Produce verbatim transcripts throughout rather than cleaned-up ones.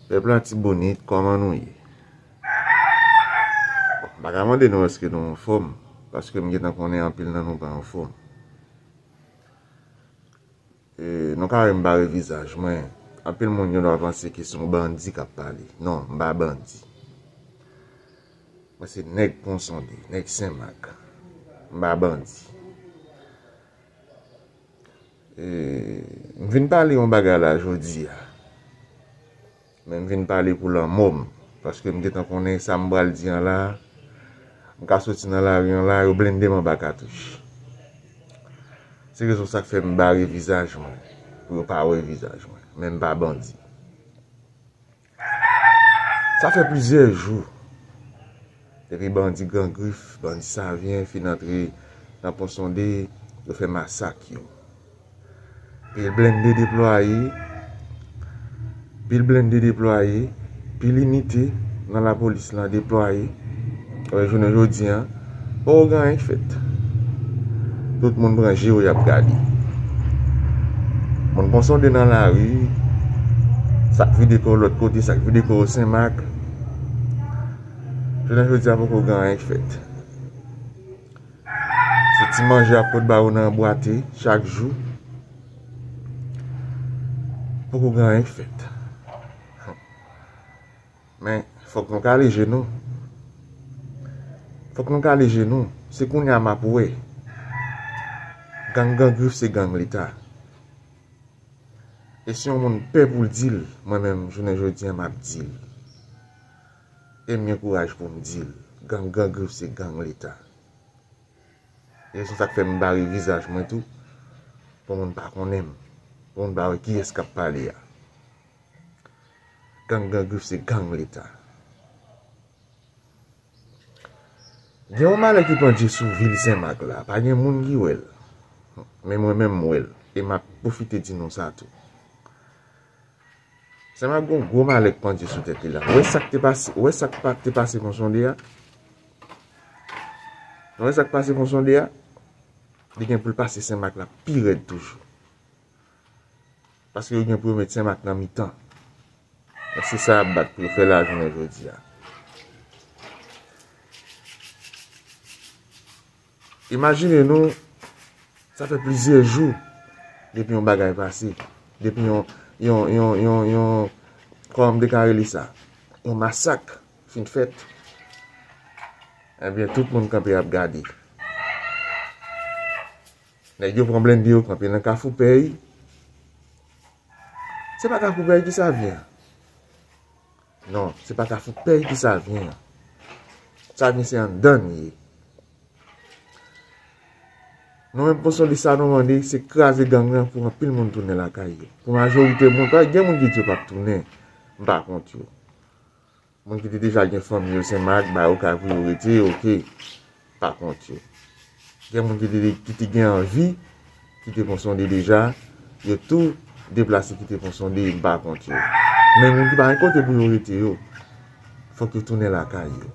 Pèp Latibonit, kòman nou ye? Bon, m pa ka mande nou èske nou anfòm, paske m gentan konnen anpil nan nou pa anfòm. E, nou ka wè m bare vizaj mwen. Anpil moun gen dwa panse ke se yon bandi k ap pale. Non, m pa bandi. Mwen se nèg Pon Sonde, nèg Senmak. M pa bandi. E, m vin pale yon bagay la jodi a. Men m vin pale pou lanmò m, paske m gentan konnen sa m pral di an la, m ka soti nan lari an la, yo blende m anba katouch. Se rezon sa k fè m bare vizaj mwen, pou yo pa wè vizaj mwen. Men m pa bandi. Sa fè plizyè jou depi bandi Gran Grif, bandi Savyen fin antre nan Pon Sonde, yo fè masak yo. Pil blende deplwaye, pil blende deplwaye, pil inite nan lapolis lan deplwaye. Wè, jounen jodi a, poko gen anyen k fèt. Tout moun pran je yo, y ap gade. Moun Pon Sonde nan lari, sa k vide kò lòt kote, sa k vide kò Senmak. Jounen jodi a, poko gen anyen k fèt. Se ti manje y ap pot ba yo nan bwate chak jou. Poko gen anyen k fèt. Men, fòk nou kale je nou. Fòk nou kale je nou. Se kounye a m ap wè. Gang Gran Grif se gang Leta. E si yon moun pè pou l di l, mwen menm, jounen jodi a, m ap di l. E m gen kouraj pou m di l. Gang Gran Grif se gang Leta. E se sa k fè m bare vizaj mwen tou, pou moun pa konnen m, pou moun pa wè kiyès k ap pale a. Gang Gran Grif se gang Leta. Gen yon malè ki pandye sou vil Senmak la, pa gen moun ki wè l. Men mwen menm m wè l, e m ap pwofite di nou sa tou. Senmak gon gwo malè k pandye sou tèt li la. Ou wè sa k te pase, ou wè sa k pa, te pase Pon Sonde a? Ou wè sa k pase Pon Sonde a? Li gen pou l pase Senmak la pi rèd toujou. Paske yo gen pou yo met Senmak nan mitan. E se sa y ap bat pou yo fè la jounen jodi a. Imajine nou, sa fè plizyè jou depi yon bagay pase, depi yon, yon, yon, yon, yon, kòman m te ka rele sa? Yon masak fin fèt. Ebyen, tout moun kanpe ap gade. Nèg yo pran blende yo kanpe nan Kafou Pèy. Se pa Kafou Pèy ki Savyen an. Non, se pa Kafou Pèy ki Savyen an. Savyen se anndan n ye. Nou menm Pon Sonde sa nou mande, se kraze gang nan pou anpil moun tounen lakay yo. Pou majorite moun, pa gen moun ki di yo p ap tounen, m pa kont yo. Moun ki te deja gen fanmi yo Senmak, ba yo kay pou yo rete, oke, pa kont yo. Gen moun ki te, ki te gen anvi kite Pon Sonde deja, yo tou deplase kite Pon Sonde, m pa kont yo. Men moun ki pa gen kote pou yo rete yo, fòk yo tounen lakay yo.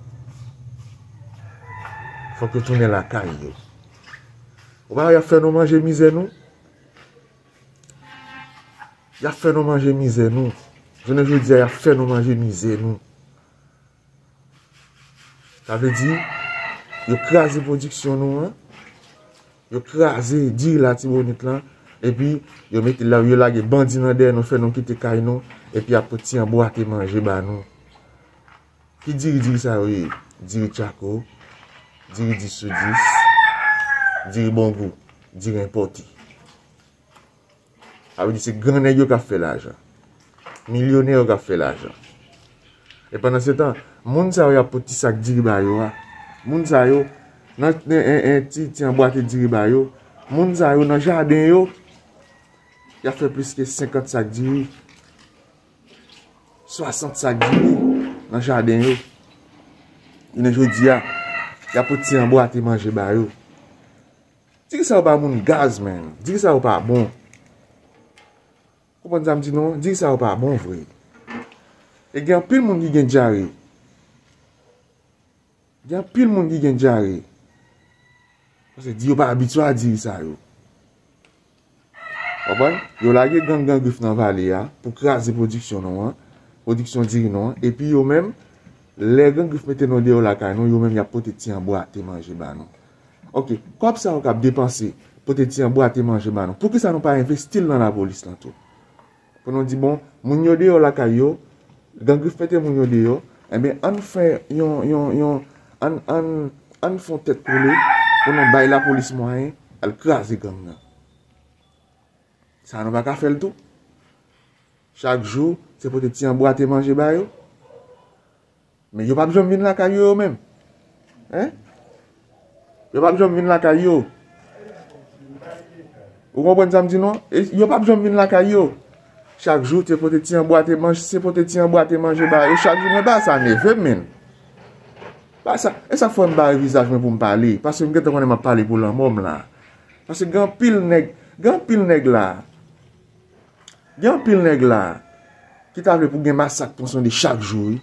Fòk yo tounen lakay yo. Ou pa wè y ap fè nou manje mizè nou? Y ap fè nou manje mizè nou. Jounen jodi a, y ap fè nou manje mizè nou. Sa vle di, yo kraze pwodiksyon nou an, yo kraze diri Latibonit lan, epi yo mete la, yo lage bandi nan dèyè nou, fè nou kite kay nou, epi y ap pot ti anbwate manje ba nou. Ki diri, diri sa yo ye? Diri tchako, diri dis sou dis, diri bongou, diri enpòte. Sa vle di se gran nèg yo k ap fè lajan. Milyonè yo k ap fè lajan. E pandan se tan, moun sa yo y ap pot ti sak diri ba yo a. Moun sa yo, nan, nan, en, en, ti, ti anbwate diri ba yo. Moun sa yo nan jaden yo, y ap fè plis ke senkant sak diri. Swasant sak diri nan jaden yo. Jounen jodi a, y ap pot ti anbwate manje ba yo. Diri sa yo pa bon gaz, man. Diri sa yo pa bon. Konprann sa m di nou an? Diri sa yo pa bon vre. E gen anpil moun ki gen dyare. Gen anpil moun ki gen dyare. Paske di yo pa abitye a diri sa yo. Konprann? Yo lage gang Gran Grif nan vale a pou kraze pwodiksyon nou an. Pwodiksyon diri nou an. Epi yo menm, lè Gran Grif mete nou deyò lakay nou, yo menm y ap pote ti anbwate manje ba nou. Oke, kòb sa yo k ap depanse, pote ti anbwate manje ba nou. Poukisa nou pa envesti l nan lapolis lan tou? Pou nou di, bon, moun yo deyò lakay yo, Gran Grif mete moun yo deyò, enben, ann fè yon, yon, yon, ann, ann, ann fè yon tèt kole pou nou bay lapolis mwayen al kraze gang nan. Sa nou pa ka fè l tou? Chak jou, se pote ti anbwate manje ba yo. Men yo p ap janm vin lakay yo, yo menm. Hein? Yo p ap janm vin lakay yo. Ou konprann sa m di nou an? E yo p ap janm vin lakay yo. Chak jou, se pote ti anbwate manje, se pote ti anbwate manje ba yo. Chak jou, men bagay sa nève m, men. Bagay sa, e sa k fè m bare vizaj mwen pou m pale. Paske m gentan konnen m ap pale pou lanmò m la. Paske gen anpil nèg, gen anpil nèg la. Gen anpil nèg la ki ta vle pou gen masak Ponsonde chak jou, wi.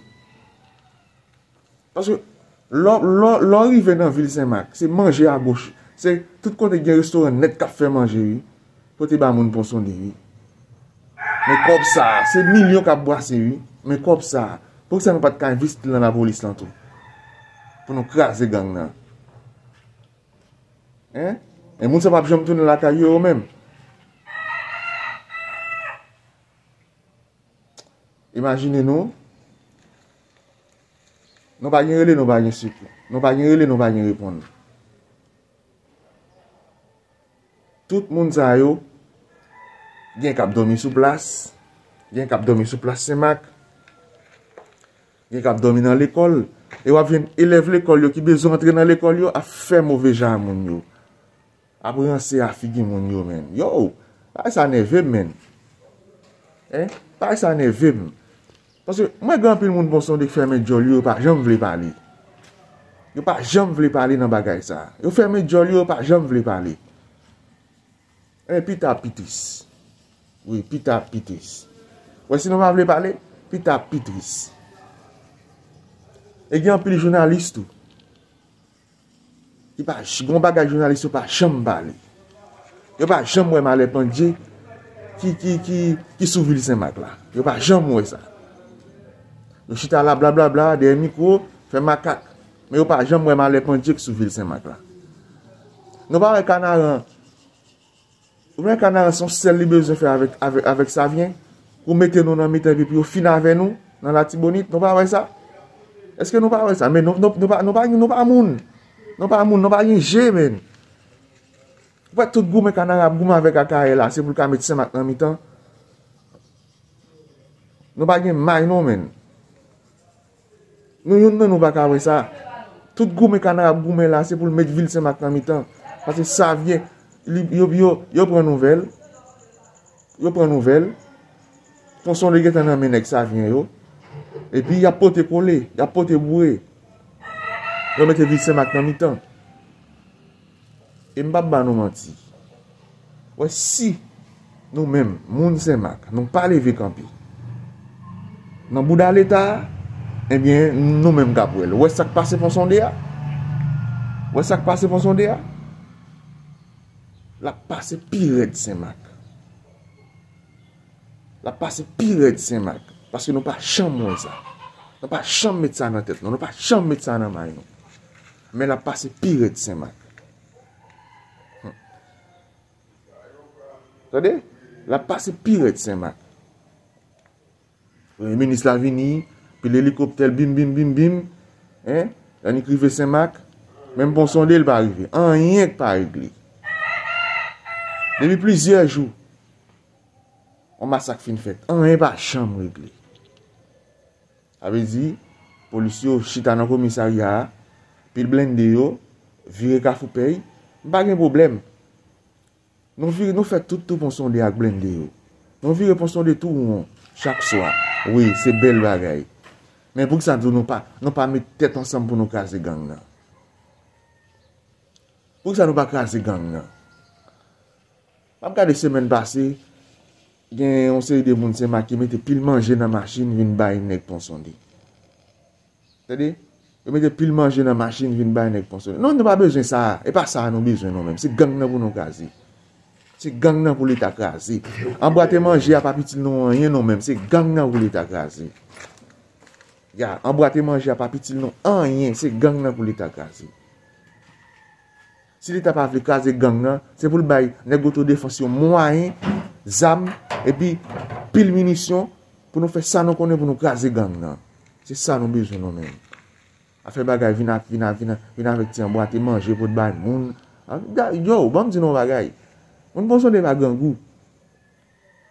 Paske lè, lè, lè w rive nan vil Senmak, se manje agoch. Se tout kote gen restoran nèt k ap fè manje, wi. Pote ba moun Ponsonde, wi. Men kòb sa, se milyon k ap bwase, wi. Men kòb sa, poukisa nou pa t ka envesti l nan lapolis lan tou? Pou nou kraze gang nan. Hein? E moun sa p ap janm tounen lakay yo, yo menm. Imajine nou, nou pa gen rele, nou pa gen sekou. Nou pa gen rele, nou pa gen reponn. Tout moun sa yo, gen k ap dòmi sou plas, gen k ap dòmi sou plas Senmak, gen k ap dòmi nan lekòl, e w ap jwenn elèv lekòl yo ki bezwen antre nan lekòl yo ap fè move jan a moun yo. Ap ranse a figi moun yo, menn. Yo, bagay sa nève m, menn. Hein? Bagay sa nève m. Paske mwen gen anpil moun Ponsonde k fèmen djòl yo, yo pa janm vle pale. Yo pa janm vle pale nan bagay sa. Yo fèmen djòl yo, yo pa janm vle pale. E pita ap pi tris. Wi, pita ap pi tris. Wè, si nou pa vle pale, pita ap pi tris. E gen anpil jounalis tou. Ki pa, gon bagay jounalis yo pa janm pale. Yo pa janm wè malè pandye ki, ki, ki, ki sou vil Senmak la. Yo pa janm wè sa. Yo chita la blablabla, dèyè mikwo, fè makak. Men yo pa janm wè malè pandye ki sou vil Senmak la. Nou pa wè Kanaran Ou wè Kanaran se yon sèl li bezwen fè avèk, avèk, avèk Savyen pou mete nou nan mitan epi pou yo fin avè nou nan Latibonit. Nou pa wè sa? Èske nou pa wè sa? Men nou, nou, nou pa, nou pa, nou pa moun. Nou pa moun, nou pa gen je, menn. Ou wè tout goumen Kanaran ap goumen avèk Akayè la, se pou l ka met Senmak nan mitan. Nou pa gen may non, menn. Nou youn nan nou pa ka wè sa. Tout goumen Kanaran ap goumen la, se pou l met vil Senmak nan mitan. Paske Savyen, li, yo, yo, yo pran nouvèl. Yo pran nouvèl. Ponsonde gentan nan men nèg Savyen yo. Epi y ap pote kole, y ap pote boure. Yo mete vil Senmak nan mitan. E m p ap ba nou manti. Wè, si nou menm, moun Senmak, nou pa leve kanpe nan bouda Leta a, ebyen, nou menm k ap wè l. Wè sa k pase Ponsonde a? Wè sa k pase Ponsonde a? L ap pase pi rèd Senmak. L ap pase pi rèd Senmak. Paske nou pa janm wè sa. Nou pa janm met sa nan tèt nou. Nou pa janm met sa nan may nou. Men l ap pase pi rèd Senmak. Hmm. Tande? L ap pase pi rèd Senmak. Premye minis la vini, pil elikoptè l, bim, bim, bim, bim. Hein? Annik rive Senmak. Menm Ponsonde l pa rive. Anyen k pa regle. Depi plizyè jou, yon masak fin fèt. Anyen pa janm regle. Sa vle di, polis yo chita nan komisarya a, pil blende yo, vire Kafou Pèy. M pa gen pwoblèm. Nou vire, nou fè tout tou Ponsonde ak blende yo. Nou vire Ponsonde tou won, chak swa. Wi, se bèl bagay. Men poukisa nou pa, nou pa met tèt ansanm pou nou kraze gang nan? Poukisa nou pa kraze gang nan? M ap gade semèn pase, gen yon seri de moun Senmak ki mete pil manje nan machin vin bay nèg Ponsonde. Tande? Yo mete pil manje nan machin vin bay nèg Ponsonde. Non, nou pa bezwen sa. E pa sa nou bezwen nou menm. Se gang nan pou nou kraze. Se gang nan pou Leta kraze. Anbwate manje a p ap itil nou anyen non menm. Se gang nan pou Leta kraze. Ya, anbwate manje a p ap itil nou anyen. Se gang nan pou Leta kraze. Si Leta pa vle kraze gang nan, se pou l bay nèg otodefans yo mwayen, zam, epi pil minisyon pou nou fè sa nou konnen pou nou kraze gang nan. Se sa nou bezwen nou menm. Afè bagay vin ak, vin ak, vin ak, vin avèk ti anbwate manje pou t bay moun. A, da- yo, ban m di nou yon bagay. Moun Ponsonde pa grangou.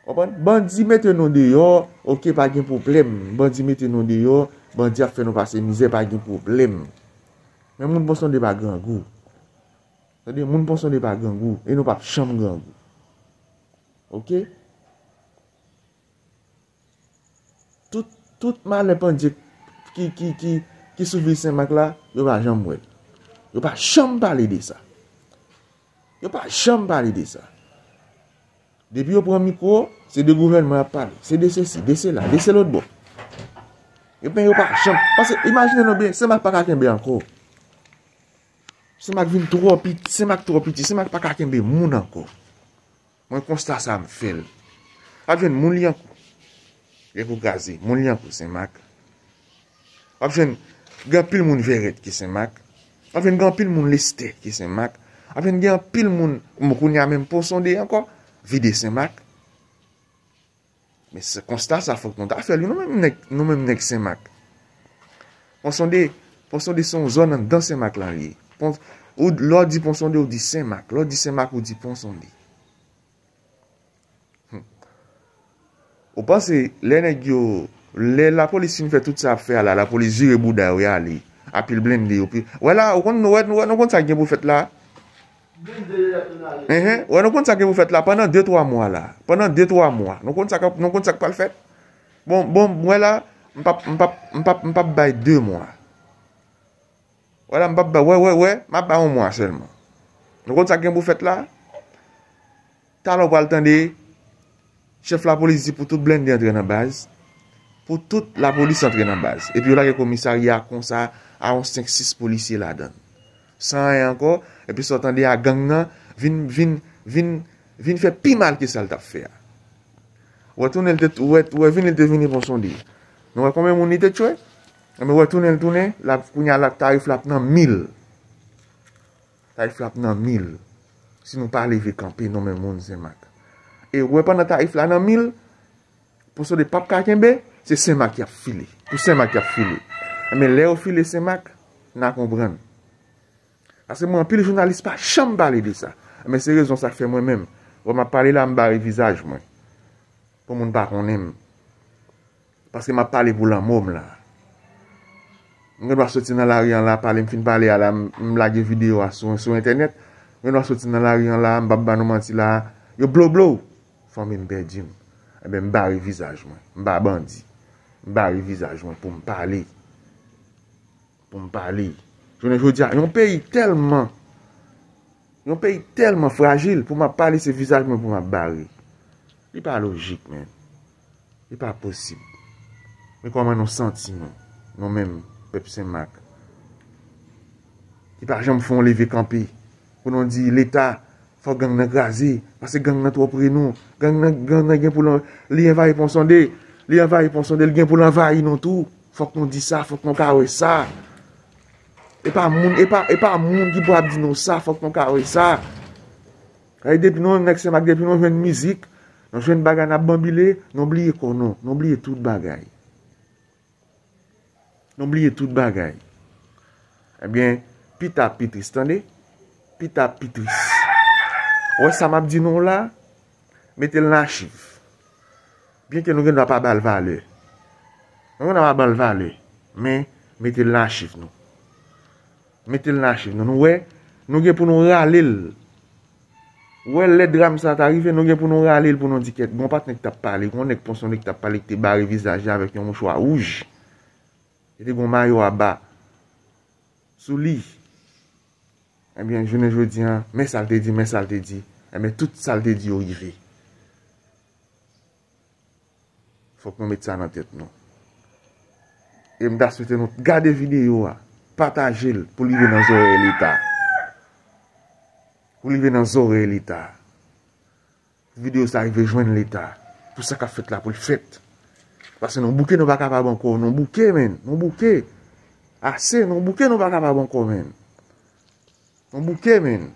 Konprann? Bandi mete nou deyò, oke, pa gen pwoblèm. Bandi mete nou deyò, bandi ap fè nou pase mizè, pa gen pwoblèm. Men moun Ponsonde pa grangou. Tande, moun Ponsonde pa grangou, e nou p ap janm grangou. Oke? Tout, tout malè pandye ki, ki, ki, ki sou vil Senmak la, yo pa janm wè l. Yo pa janm pale de sa. Yo pa janm pale de sa. Depi yo pran mikwo, se de gouvènman y ap pale. Se de sesi, de sela, de se lòt bò. Ebyen, yo pa janm. Paske, imajine nou byen, Senmak pa ka kenbe ankò. Senmak vin twò piti, Senmak twò piti, Senmak pa ka kenbe moun ankò. Mwen konsta sa m fè l. W ap jwenn moun Lyankou. Lè pou kraze, moun Lyankou Senmak. W ap jwenn gen anpil moun Vèrèt ki Senmak. W ap jwenn gen anpil moun Lestè ki Senmak. W ap jwenn gen anpil moun, bon, kounye a menm Ponsonde ankò, vide Senmak. Men se konsta sa fòk nou ta fè l, wi, nou menm nèg, nou menm nèg Senmak. Ponsonde, Ponsonde se yon zòn anndan Senmak lan li ye. Pon, ou, lè w di Ponsonde, ou di Senmak. Lè w di Senmak, ou di Ponsonde. Hmm. Ou panse lè nèg yo, lè lapolis fin fè tout sa y ap fè a la, lapolis vire bouda yo, y ale, a pil blende yo, pi, wè la, ou konn, nou wè, nou wè, nou konn sa k gen pou fèt la? Enhen, wè, nou konn sa k gen pou fèt la pandan de twa mwa la. Pandan de twa mwa. Nou konn sa k, nou konn sa k pral fèt? Bon, bon, wè la, m p ap, m p ap, m p ap, m p ap bay de mwa. Wè la, m p ap bay, wè, wè, wè, m ap bay yon mwa sèlman. Nou konn sa k gen pou fèt la? Talè w pral tande chèf lapolis di pou tout blende antre nan baz, pou tout lapolis antre nan baz. Epi yo lage komisarya a konsa a yon senk sis polisye ladan l. San anyen ankò, epi sa w tande a gang nan vin, vin, vin, vin fè pi mal ke sa l t ap fè a. Wè tounen l te, wè, wè vini l te vini Ponsonde. Nou wè konbyen moun li te tchwe? Enben, wè tounen l tounen, l ap, kounye a la, tarif la ap nan mil. Tarif la ap nan mil. Si nou pa leve kanpe, nou menm moun Senmak. E wè pandan tarif la nan mil, Ponsonde p ap ka kenbe, se Senmak y ap file. Pou Senmak y ap file. Enben, lè yo file Senmak, n a konprann. Paske mwen, anpil jounalis pa janm pale de sa. Enben, se rezon sa k fè mwen menm, wè m ap pale la, m bare vizaj mwen. Pou moun pa konnen m. Paske m ap pale pou lanmò m la. M gen dwa soti nan lari an la, pale m fin pale a la, m, m lage videyo a sou, sou entènèt. M gen dwa soti nan lari an la, m p ap ba nou manti la, yo blow blow. Fanmi m pèdi m. Enben, m bare vizaj mwen. M pa bandi. M bare vizaj mwen pou m pale. Pou m pale. Jounen jodi a, yon peyi tèlman, yon peyi tèlman frajil, pou m ap pale, se vizaj mwen pou m ap bare. Li pa lojik, men. Li pa posib. Men kòman nou santi nou, nou menm, pèp Senmak, ki pa janm fè yon leve kanpe, pou nou di Leta, fòk gang nan kraze, paske gang nan twò pre nou. Gang nan, gang nan gen pou l, li anvayi Ponsonde, li anvayi Ponsonde, li gen pou l anvayi nou tou. Fòk nou di sa, fòk nou ka wè sa. E pa moun, e pa, e pa moun ki pou ap di nou sa, fòk nou ka wè sa. Ay, depi nou nèg Senmak, depi nou jwenn mizik, nou jwenn bagay n ap banbile, nou bliye kò nou, nou bliye tout bagay. Nou bliye tout bagay. Ebyen, pita ap pi tris, tande? Pita ap pi tris. Ou wè sa m ap di nou la? Mete l nan achiv. Byenke nou gen dwa pa ba l valè. Nou gen dwa pa ba l valè. Men, mete l nan achiv nou. Mete l nan achiv nou. Nou wè, nou gen pou nou rale l. Ou wè lè dram sa ta rive, nou gen pou nou rale l pou nou di kèt. Gon patnè k t ap pale, gon nèg Ponsonde k t ap pale ki te bare vizaj li avèk yon mouchwa wouj. Li te gon mayo aba sou li. Ebyen, jounen jodi a, men sa l te di, men sa l te di. Ebyen, tout sa l te di yo rive. Fòk nou met sa nan tèt nou. E m ta swete nou gade videyo a, pataje l pou l rive nan zòrèy Leta. Pou l rive nan zòrèy Leta. videyo sa rive jwenn Leta. Pou sa k ap fèt la, pou l fèt. Paske nou bouke, nou pa kapab ankò. Nou bouke, menn. Nou bouke. Ase, nou bouke, nou pa kapab ankò, menn. Nou bouke, menn.